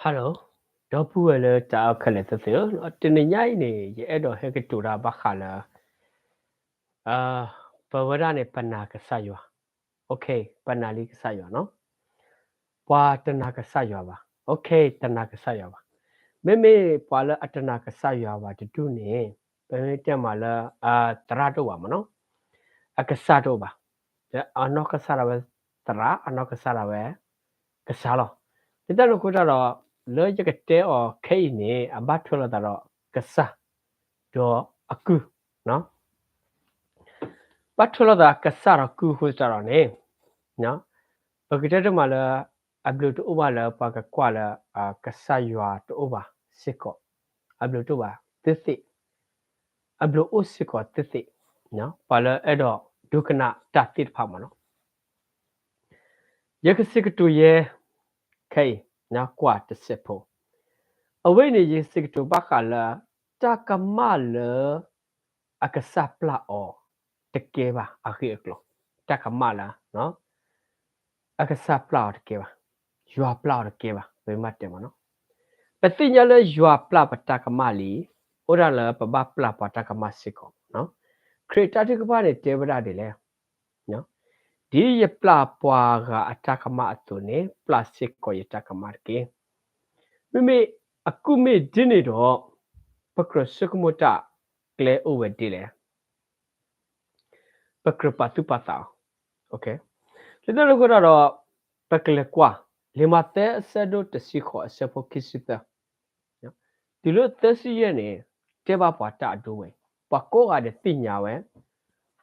Hello, ဒီပုၢ်ဝဲၢ်လၢတၢ်အဲၣ်ခဲလၢာ်သ့ၣ်ဧၢ, တနံၤညါအံၤန့ၣ် ယအဲၣ်ဒိးဟဲကတိၤတၢ်ဘၣ်ဃးလၢ ပဝဲဒၣ်န့ၣ် ပနာ်ကစၢ်ယွၤ. Okay, ပနာ်လံကစၢ်ယွၤနီၤ. ပှၤတနာ်ကစၢ်ယွၤဘၣ်. Okay, တနာ်ကစၢ်ယွၤဘၣ်. မ့မ့ၢ်ပှၤလၢအတနာ်ကစၢ်ယွၤဘၣ်တဒူၣ်န့ၣ် ပမ့ၢ်တဲမးလၢ အသရၣ်တအိၣ်ဘၣ်မးနီၤ, အကစၢ်တအိၣ်ဘၣ်. အနီၢ်ကစၢ်ဒၣ်ဝဲသရၣ်, အနီၢ်ကစၢ်ဒၣ်ဝဲကစၢ်လီၤ. ဒ်တၢ်န့ၣ်အဃိတၢ်ဒီး လၢယကတဲအီၤခဲအံၤန့ၣ် အဘၣ်ထွဲလိာ်သးဒီးကစၢ် ဒီးအကုၢ် ဘၣ်ထွဲလိာ်သးကစၢ်ဒီးကုၢ်အဃိသတးဒီးန့ၣ် ပကတဲတမးလၢ အဘျုးတအိၣ်ဘၣ်လၢပှၤကကွၢ်လၢ ကစၢ်ယွၤတအိၣ်ဘၣ်စ့ၢ်ကီး, အဘျုးတအိၣ်ဘၣ်သ့သ့, အဘျုးအိၣ်စ့ၢ်ကီးသ့သ့, ပှၤလၢအဲၣ်ဒိးဒိကနၣ်တၢ်သ့ၣ်တဖၣ်မးနီၤ. ယကစံးကတိၤယဲ ခဲအံၤ ကွၢ်တစဲးဖိ, အဝဲအံၤန့ၣ် ယစံးကတိၤဘၣ်ဃးလၢ တၢ်ကမၣ်လၢ အကစၢ်ပျၢ်အီၤတကဲဘၣ်အဂ့ၢ်အကျိၤ, တၢ်ကမၣ်လၢ အကစၢ်ပျၢ်အီၤတကဲဘၣ်, ယွၤပျၢ်အီၤတကဲဘၣ်, ပမ့ၢ်တဲမးနီၤ. ပသ့ၣ်ညါလၢယွၤပျၢ်ပတၢ်ကမၣ်လံ, အိၣ်ဒၣ်လၢပဘၣ်ပျၢ်ပှၤတၢ်ကမၣ်စ့ၢ်ကီး. ခရံာ်တၢ်ထုကဖၣ်န့ၣ်တဲဝဲဒၣ်ဒ်လဲၣ်, ဒ်ယပျၢ်ပှၤဂၤအတၢ်ကမၣ်အသိးန့ၣ် ပျၢ်စ့ၢ်ကီးယတၢ်ကမၣ်တက့ၢ်. မ့မ့ၢ်အကူၣ်မ့ၢ်ဒ်န့ၣ်ဒီး ပကြၢးဆိကမိၣ်တၢ်ကျဲအိၣ်ဝဲဒ်လဲၣ်. ပကြၢးပာ်သူၣ်ပာ်သးအီၤ. လၢတၢ်န့ၣ်အဃိတၢ်ဒီး ပကလဲၤကွၢ် လံာ်မးသဲအဆၢဒိၣ်တဆံဃိးအဆၢဖိခံဆံသၢ, တုၤလၢသၢဆံယဲၢ်န့ၣ် တဲဘၣ်ပှၤတၢ်အဒိဝဲ, ပှၤကိးဂၤဒဲးသ့ၣ်ညါဝဲ,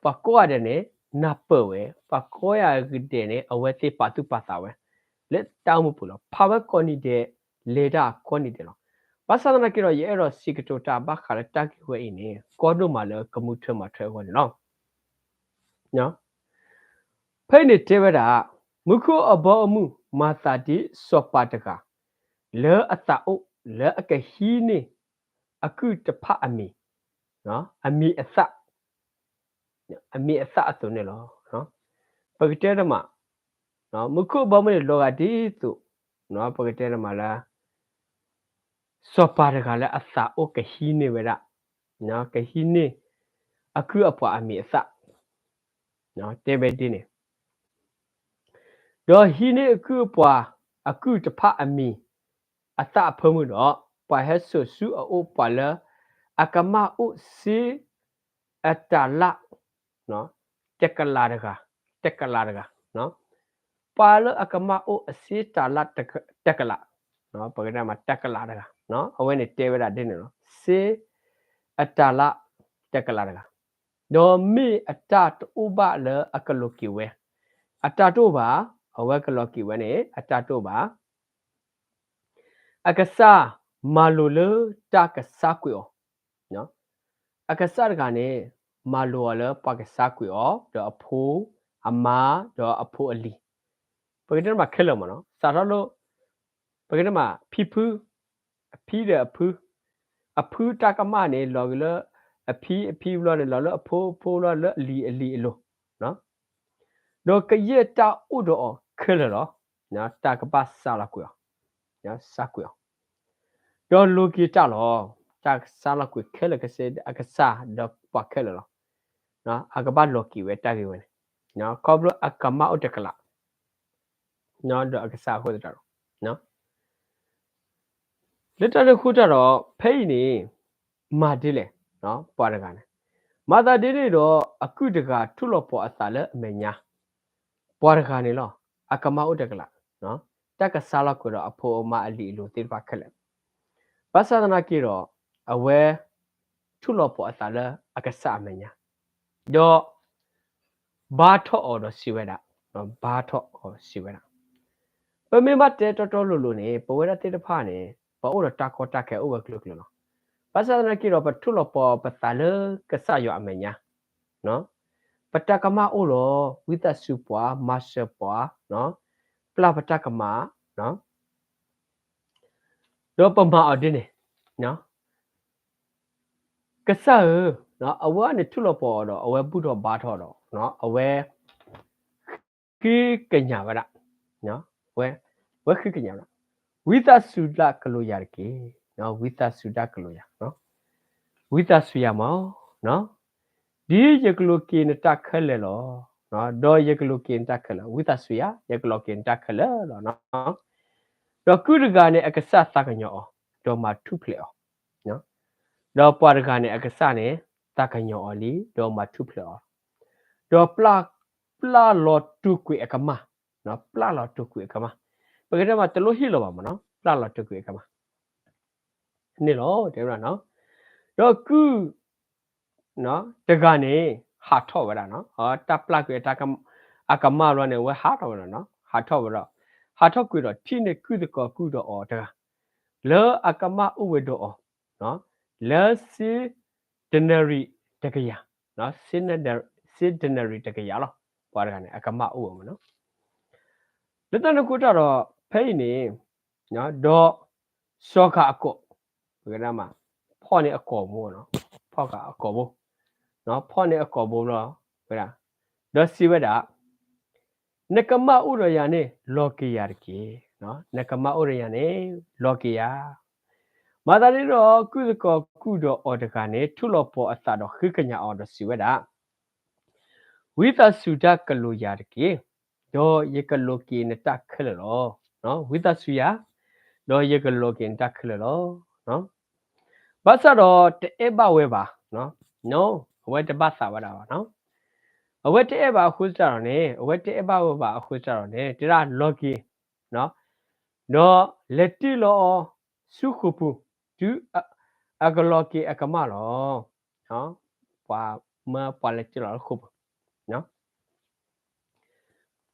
ပှၤကိးဂၤဒဲးန့ၣ် နၢ်ပၢၢ်ဝဲ, ပှၤကိးဂၤဒဲးန့ၣ် အဝဲသ့ၣ်ပာ်သူၣ်ပာ်သးဝဲ လၢတၢ်အိၣ်မူပူၤလီၤ. ဖးဝဲကိးနံၤဒဲး လဲၤတၢ်ကိးနံၤဒဲးလီၤ. ဘၣ်ဆၣ်သနာ်က့ဒီး ယအဲၣ်ဒိးစံးကတိၤတၢ်ဘၣ်ဃးလၢတၢ်ဂ့ၢ်ဝဲအံၤန့ၣ် ကီဒိၣ်မးလၢကမူထွဲမၤထွဲအဂီၢ်န့ၣ်လီၤ. ဖဲအံၤန့ၣ်တဲဝဲဒၣ်, မူခိၣ်အဘီအမုၢ် မၤသးဒ်စီၤပၤတဂၤ လၢအသးအိၣ်လၢအကဟံးန့ၢ် အကုၢ်တဖၣ်အမံၤ, အမံၤအသၣ်, အမံၤအသၣ်အသိးန့ၣ်လီၤ. ပကတဲတမး, မူခိၣ်အဘီအမုၢ်န့ၣ် လီၤဂာ်ဒ်သိး, ပကတဲတမးလၢ စီၤပၤတဂၤလၢအသးအိၣ်ကဟံးန့ၢ်ဝဲဒၣ်, ကဟံးန့ၢ် အကုၢ်အပှၤအမံၤအသၣ်, တဲဝဲဒ်န့ၣ်, ဒီးဟံးန့ၢ်အကုၢ်အပှၤ အကုၢ်တဖၣ်အမံၤ အသၣ်အဖၢမုၢ်ဒီး ပှၤဟဲစိာ်ဆူအအိၣ်ပှၤလၢ အကမၣ်အိၣ်စ့ အတၤလၣ် တကလးတဂၤ, တကလးတဂၤ, ပှၤလၢအကမၣ်အိၣ်အစ့တၤလၣ်တကလး, ပကတဲမးတကလးတဂၤ, အဝဲန့ၣ်တဲဝဲဒၣ်ဒ်န့ၣ်လီၤ. စ့အတၤလၣ်တကလးတဂၤ, ဒီးမ့ၢ်အတၢ်တအိၣ်ဘၣ်လၢအကလိးက့ၤဝဲ, အတၢ်တအိၣ်ဘၣ်, အဝဲကလီၤက့ၤဝဲန့ၣ် အတၢ်တအိၣ်ဘၣ် အကစၢ်မၤလိာ်လၢတၢ်ကဆါကွံာ်အီၤ, အကစၢ်တဂၤန့ၣ် မၤလိာ်အီၤလၢပှၤကဆါကွံာ်အီၤ ဒီးအဖိအမါ ဒီးအဖိအလံၤ, ပကတဲမးခဲလၢာ်မးနီၤ, စးထီၣ်လၢ ပကတဲမး ဖံဖု, အဖံဒီးအဖု, အဖုတၢ်ကမၣ်န့ၣ် လီၤက့ၤလၢ အဖံ, အဖံဘျီန့ၣ် လီၤလၢအဖိ, အဖိဘျီလၢအလံၤ, အလံၤအလိၤ ဒီးကယဲၢ်တၢ်အိၣ်ဒီးအီၤခဲလၢာ်လီၤ. တၢ်ကဘၣ်ဆါလီၤကွံာ်အီၤ, ဆါကွံာ်အီၤ, ဒီးလိးက့ၤတၢ်လီၤ. တၢ်ကဆါလီၤကွံာ်ခဲလၢာ်ကစ့ အကစၢ်ဒီးပှၤခဲလၢာ်လီၤ. အကဘၣ်လိးက့ၤဝဲတၢ်ဂ့ၢ်ဝဲန့ၣ်, ခီဖျိအကမၣ်အိၣ်တကလး, ဒီးအကစၢ်အဃိသတးဒီး လၢတၢ်န့ၣ်အဃိတၢ်ဒီး ဖဲအံၤန့ၣ် မၤဒ်လဲၣ်, ပှၤတဂၤန့ၣ် မၤသးဒ်န့ၣ်ဒီး အကုၢ်တဂၤထူးလီၤပှီၤအသးလၢအမဲာ်ညါ, ပှၤတဂၤန့ၣ်လီၤ. အကမၣ်အိၣ်တကလး, တၢ်ကဆါလီၤကွံာ်ဒီးအဖိအမါအလံၤအလိၤသ့ၣ်တဖၣ်ခဲလၢာ်, ဘၣ်ဆၣ်သနာ်က့ဒီး အဝဲ ထူးလီၤပှီၤအသးလၢအကစၢ်အမဲာ်ညါ, ဒီး ဘါထီၣ်အီၤဒီးစံးဝဲဒၣ်, ဘါထီၣ်အီၤစံးဝဲဒၣ်, ပမ့ၢ်ဘၣ်တဲတီတီလိၤလိၤန့ၣ် ပဝဲဒၣ်သ့ၣ်တဖၣ်န့ၣ် ပအိၣ်ဒီးတၢ်ကီတၢ်ခဲအိၣ်ဝဲကျၢၤကျၢၤလီၤ. ဘၣ်ဆၣ်သနာ်က့ဒီး ပထူးလီၤပှီၤပသးလၢကစၢ်ယွၤအမဲာ်ညါ, ပတၢ်ကမၣ်အိၣ်လီၤ, ဝံသးစူၤပှၤ, မၤစၢၤပှၤ, ပျၢ်ပတၢ်ကမၣ်, ဒီးပမၤအီၤဒ်န့ၣ်, ကစၢ်ဧၢ, အဝဲန့ၣ်ထူးလီၤပှီၤအီၤဒီး အဝဲဘူၣ်ထီၣ်ဘါထီၣ်ဒီး အဝဲ ဃ့ကညးဝဲဒၣ်, ဝဲဃ့ကညးဝဲဒၣ်, ဝံသးစူၤဒၣ်ကလိာ်ယၤတက့ၢ်. ဝံသးစူၤဒၣ်ကလိာ်ယၤ, ဝံသးစူၤယၤမး, ဒ်ယကလိးက့ၤနတၢ်ခဲလၢာ်လီၤ. ဒီးယကလိးက့ၤနတၢ်ခဲလၢာ်, ဝံသးစူၤယၤ, ယကလိးက့ၤနတၢ်ခဲလၢာ်လီၤ. ဒီးကုၢ်တဂၤန့ၣ်အကစၢ်သးကညီၤအီၤ, ဒီးမၤထူၣ်ဖျဲးအီၤ, ဒီးပှၤတဂၤန့ၣ်အကစၢ်န့ၣ် သးကညီၤအီၤလံ, ဒီးမၤထူၣ်ဖျဲးအီၤ, ဒီးပျၢ်လီၤတိာ်ကွံာ်အကမၢ်, ပျၢ်လီၤတိာ်ကွံာ်အကမၢ်, ပကတဲမးတလိၣ်ဟ့ၣ်လီၤဘၣ်မးနီၤ, ပျၢ်လီၤတိာ်ကွံာ်အကမၢ်န့ၣ်လီၤ. တဲဝဲဒၣ်, ဒီးကုၢ် တဂၤန့ၣ် ဟးထီၣ်ဝဲဒၣ်, တၢ်ပျၢ်ကွံာ်အကမၢ်ဘျီန့ၣ် အဝဲဟးထီၣ်ဝဲဒၣ်, ဟးထီၣ်ဝဲဒီး, ဟးထီၣ်ကွံာ်ဒီးထံၣ်န့ၢ်ကုၢ်သကိးကုၢ်ဒီးအီၤတဂၤ, လၢအကမၢ်အိၣ်ဝဲဒီးအီၤ, လၢ စ့ဒနရံၣ်တကယၤ, စ့ဒနရံၣ်တကယၤလီၤ. ပှၤတဂၤန့ၣ် အကမၢ်အိၣ်ဝဲမးနီၤ. လၢတၢ်န့ၣ်အဃိတၢ်ဒီး ဖဲအံၤန့ၣ်, ဒီးစီၤဃၤအကိာ်, ပကတဲမး, ဖီၣ်န့ၢ်အကိာ်ဘိ, ဖီၣ်ဃာ်အကိာ်ဘိ, ဖီၣ်န့ၢ်အကိာ်ဘိဘျီ, ဝဲဒၣ်, ဒီးစံးဝဲဒၣ်, နကမၢ်အိၣ်ဒီးယၤန့ၣ် လီၤက့ၤယၤတက့ၢ်. နကမၢ်အိၣ်ဒီးယၤန့ၣ် လီၤက့ၤယၤ. မၤသးဒ်န့ၣ်ဒီး ကုၢ်သကိးကုၢ်ဒီးအီၤတဂၤန့ၣ် ထိၣ်လီၤပှီၤအသးဒီးဃ့ကညးအီၤဒီးစံးဝဲဒၣ်, ဝံသးစူၤတၢ်ကလိာ်ယၤတက့ၢ်, ဒီးယကလိးက့ၤနတၢ်ခဲလၢာ်လီၤ. ဝံသးစူၤယၤ, ဒီးယကလိးက့ၤနတၢ်ခဲလၢာ်လီၤ. ဘၣ်ဆၣ်ဒီးတအဲၣ်ဘၣ်ဝဲဘၣ်, အဝဲတဘၣ်သးဝဲဒၣ်ဘၣ်. အဝဲတအဲၣ်ဘၣ်အဃိသတးဒီးန့ၣ်, အဝဲတအဲၣ်ဘၣ်ဝဲဘၣ်အဃိသတးဒီးန့ၣ် တဲဒၣ်လီၤက့ၤ, ဒီးလဲၤတ့ၢ်လီၤအီၤဆူဃိာ်ပူၤ, တုၤအကလီၤက့ၤအကမၢ်လီၤ. ပှၤမၢပှၤလဲၤတ့ၢ်လီၤလၢဃိာ်ပူၤ,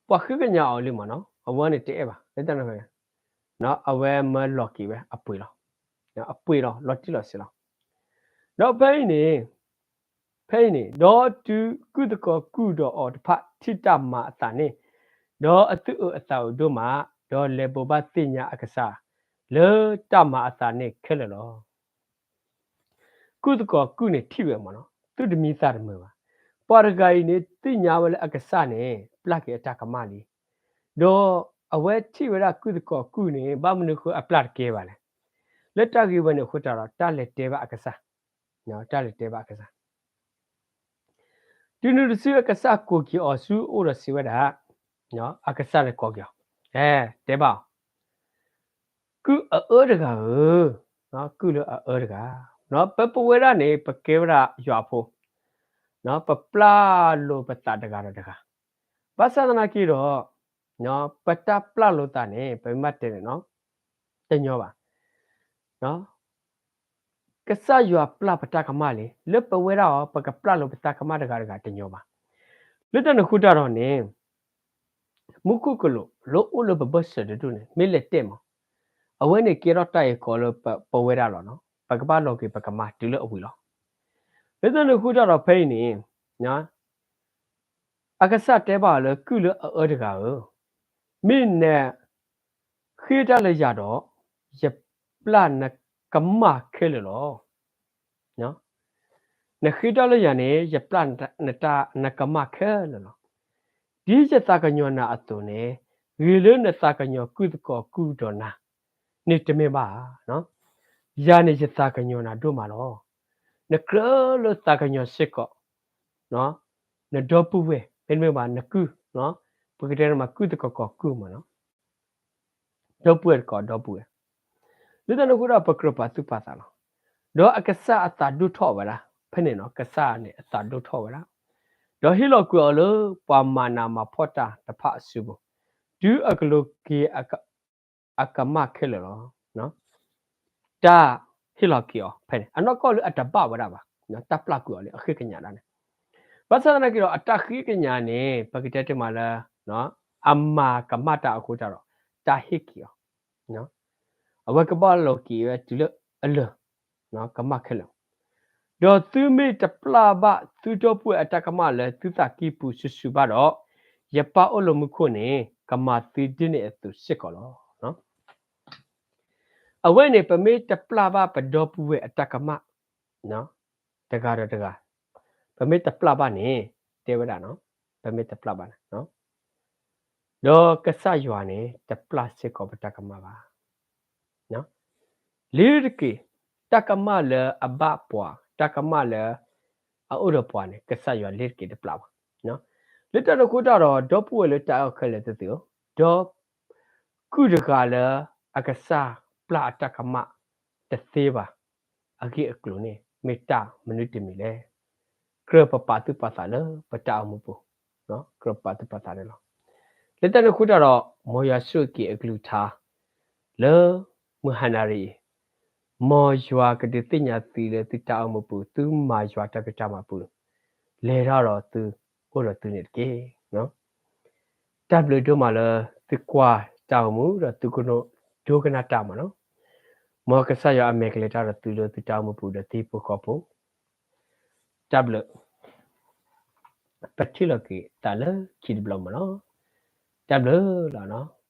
ပှၤဃ့ကညးအီၤလံမးနီၤ, အဝဲန့ၣ်တအဲၣ်ဘၣ်, လၢတၢ်န့ၣ်, အဝဲမၢလီၤက့ၤဝဲအပှ့ၤလီၤ, အပှ့ၤလီၤ လီၤတံၢ်လီၤဆဲးလီၤ. ဒီးဖဲအံၤန့ၣ်, ဖဲအံၤန့ၣ်, ဒီးတုၤကုၢ်သကိးကုၢ်ဒီးအီၤတဖၣ်ထံၣ်တၢ်မၤအသးန့ၣ်, ဒီးအသူၣ်အုးအသးအုးဒိၣ်မး, ဒီးလဲၤဘိးဘၣ်သ့ၣ်ညါအကစၢ်လၢတၢ်မၤအသးန့ၣ်ခဲလၢာ်လီၤ. ကုၢ်သကိးကုၢ်န့ၣ်ထံၣ်ဝဲမးနီၤ, သူၣ်တမံသးတမုာ်ဘၣ်. ပှၤတဂၤအံၤန့ၣ် သ့ၣ်ညါဝဲလၢအကစၢ်န့ၣ် ပျၢ်က့ၤအတၢ်ကမၣ်လံ. ဒီးအဝဲထံၣ်ဝဲဒၣ်ကုၢ်သကိးကုၢ်န့ၣ် ဘၣ်မနုၤဃိအပျၢ်တကဲဘၣ်လဲၣ်. လၢတၢ်ဂ့ၢ်ဝဲန့ၣ်အဃိတၢ်ဒီး တၢ်လဲၤတဲဘၣ်အကစၢ်, တၢ်လဲၤတဲဘၣ်အကစၢ် တုၤနုၤတစုအကစၢ်ကိးက့ၤအီၤဆူအအိၣ်ဒီးစံးဝဲဒၣ်, အကစၢ်န့ၣ်ကိးက့ၤအီၤ, တဲဘၣ်အီၤ, ကုၢ်အအၢတဂၤဧၢ, ကုၢ်လၢအအၢတဂၤ, ပပဝဲဒၣ်န့ၣ် ပကဲဝဲဒၣ်ယွၤအဖိ, ပပျၢ်လိာ်ပသးတဂၤဒီးတဂၤ, ဘၣ်ဆၣ်သနာ်က့ဒီး ပတၢ်ပျၢ်လိာ်သးန့ၣ် ပမ့ၢ်တဲန့ၣ် တညီဘၣ်. ကစၢ်ယွၤပျၢ်ပတၢ်ကမၣ်လံ, လၢပဝဲဒၣ်အီၤ ပကပျၢ်လိာ်ပတၢ်ကမၣ်တဂၤတဂၤတညီဘၣ်. လၢတၢ်န့ၣ်အဃိတၢ်ဒီးန့ၣ်, မူခိၣ်ကလူးလၢအိၣ်လၢပဘၢၣ်စၢၤတဒူၣ်န့ၣ် မ့ၢ်လဲၤတဲာ်မး, အဝဲန့ၣ်ကဲထီၣ်တၢ်အံၤကီးလၢပဝဲဒၣ်လီၤ. ပကဘၣ်လီၤက့ၤပကမၢ်တုၤလၢအဝံၤလီၤ. လၢတၢ်န့ၣ်အဃိတၢ်ဒီးဖဲအံၤန့ၣ် အကစၢ်တဲဘၣ်အီၤလၢ ကုၢ်လၢအအၢတဂၤဧၢ, မ့ၢ်နဃ့တၢ်လၢယၤဒီး ယပျၢ်နကမၣ်ခဲလၢာ်လီၤ. နဃ့တၢ်လၢယၤန့ၣ် ယပျၢ်နကမၣ်ခဲလၢာ်လီၤ. ဒ်ယသးကညီၤနၤအသိးန့ၣ်, ဂ့ၤလၢနသးကညီၤကုၢ်သကိးကုၢ်ဒီးနၤန့ၣ်တမ့ၢ်ဘၣ်ဧါ. ယၤန့ၣ်ယသးကညီၤနၤဒိၣ်မးလီၤ. နကြၢးလၢသးကညီၤစ့ၢ်ကီး နဒီပုၢ်ဝဲၢ်, မ့တမ့ၢ်ဘၣ်နကုၢ်, ပကတဲန့ၣ်မး ကုၢ်သကိးကိးကုၢ်မးနီၤ, ဒီပုၢ်ဝဲၢ်တကိးဒီပုၢ်ဝဲၢ်, လၢတၢ်န့ၣ်အဃိဒီး ပကြၢးပာ်သူၣ်ပာ်သးလီၤ. ဒီးအကစၢ်အသးဒိၣ်ထီၣ်ဝဲဒၣ်, ဖဲန့ၣ်နီၤ ကစၢ်န့ၣ်အသးဒိၣ်ထီၣ်ဝဲဒၣ်, ဒီးဟ့ၣ်လီၤကွံာ်အီၤလၢပှၤမၤနးမၤဖှီၣ်တၢ်တဖၣ်အစုပူၤ, တုၤအကလိးက့ၤ အကမၣ်ခဲလၢာ်လီၤ. တၢ်ဟ့ၣ်လီၤက့ၤအီၤဖဲန့ၣ် အနီၢ်ကီၢ်လၢအတဘၣ်ဝဲဒၣ်ဘၣ်, တၢ်ပျၢ်ကွံာ်အီၤလံ အဃ့ကညးဒၣ်န့ၣ်, ဘၣ်ဆၣ်သနာ်က့ဒီး အတၢ်ဃ့ကညးန့ၣ် ပကတဲတ့ၢ်မးလၢ အမၤကမၣ်တၢ်အဃိတၢ်ဒီး တၢ်ဟ့ၣ်က့ၤအီၤ, အဝဲကဘၣ်လီၤက့ၤဝဲတုၤလၢအလၢာ် ကမၣ်ခဲလၢာ်, ဒီးသုမ့ၢ်တပျၢ်ဘၣ်သုဒီပုၢ်ဝဲၢ်အတၢ်ကမၣ်လၢသုသးကံၢ်ပူၤစုာ်စုာ်ဘၣ်ဒီး, ယပၢ်အိၣ်လၢမူခိၣ်န့ၣ် ကမၤသုဒ်န့ၣ်အသိးစ့ၢ်ကီးလီၤ. အဝဲန့ၣ် ပမ့ၢ်တပျၢ်ဘၣ်ပဒီပုၢ်ဝဲၢ်အတၢ်ကမၣ် တဂၤဒီးတဂၤ, ပမ့ၢ်တပျၢ်ဘၣ်န့ၣ် တဲဝဲဒၣ်, ပမ့ၢ်တပျၢ်ဘၣ်န့ၣ်, ဒီးကစၢ်ယွၤန့ၣ် တပျၢ်စ့ၢ်ကီးပတၢ်ကမၣ်ဘၣ်. လ့ၤတက့ၤ, တၢ်ကမၣ်လၢအဘၣ်ပှၤ, တၢ်ကမၣ်လၢအအိၣ်ဒီးပှၤန့ၣ် ကစၢ်ယွၤလ့ၤတက့ၤတပျၢ်ဘၣ်. လၢတၢ်န့ၣ်အဃိတၢ်ဒီး ဒီပုၢ်ဝဲၢ်လၢတၢ်အဲၣ်အီၤခဲလၢာ်သ့ၣ်ဧၢ, ဒီး ကုၢ်တဂၤလၢအကစၢ်ပျၢ်အတၢ်ကမၣ်တသ့ဘၣ် အဂ့ၢ်အကျိၤန့ၣ် မ့ၢ်တၢ်မနုၤတမံၤလဲၣ်. ကြၢးပပာ်သူၣ်ပာ်သးလၢပတၢ်အိၣ်မူပူၤ, ကြၢးပာ်သူၣ်ပာ်သးန့ၣ်လီၤ. လၢတၢ်န့ၣ်အဃိတၢ်ဒီး မ်ယွၤဆိၣ်ဂ့ၤက့ၤအကလုၢ်ကထါ လၢမုၢ်ဟါနၤရံၣ်အံၤ, မ်ယွၤကဒုးသ့ၣ်ညါသုလၢသုတၢ်အိၣ်မူပူၤ, သုမၤယွၤတၢ်ဖံးတၢ်မၤပူၤ, လဲၤထီၣ်ဒီးသု အိၣ်ဒီးသုန့ၣ်တက့ၢ်. တၢ်ဘျုးဒိၣ်မးလၢသုကွၢ်တၢ်အိၣ်မူ ဒီးသုကဒိကနၣ်တၢ်မးနီၤ. မ်ကစၢ်ယွၤအမဲာ်ကလဲၤတၢ်ဒီးသုလၢသုတၢ်အိၣ်မူပူၤဒီးသုဟံၣ်ဖိဃီဖိ တၢ်ဘျုး. ပထံၣ်လိာ်က့ၤသးလၢခံတဘျီမးနီၤ. တၢ်ဘျုးလီၤ.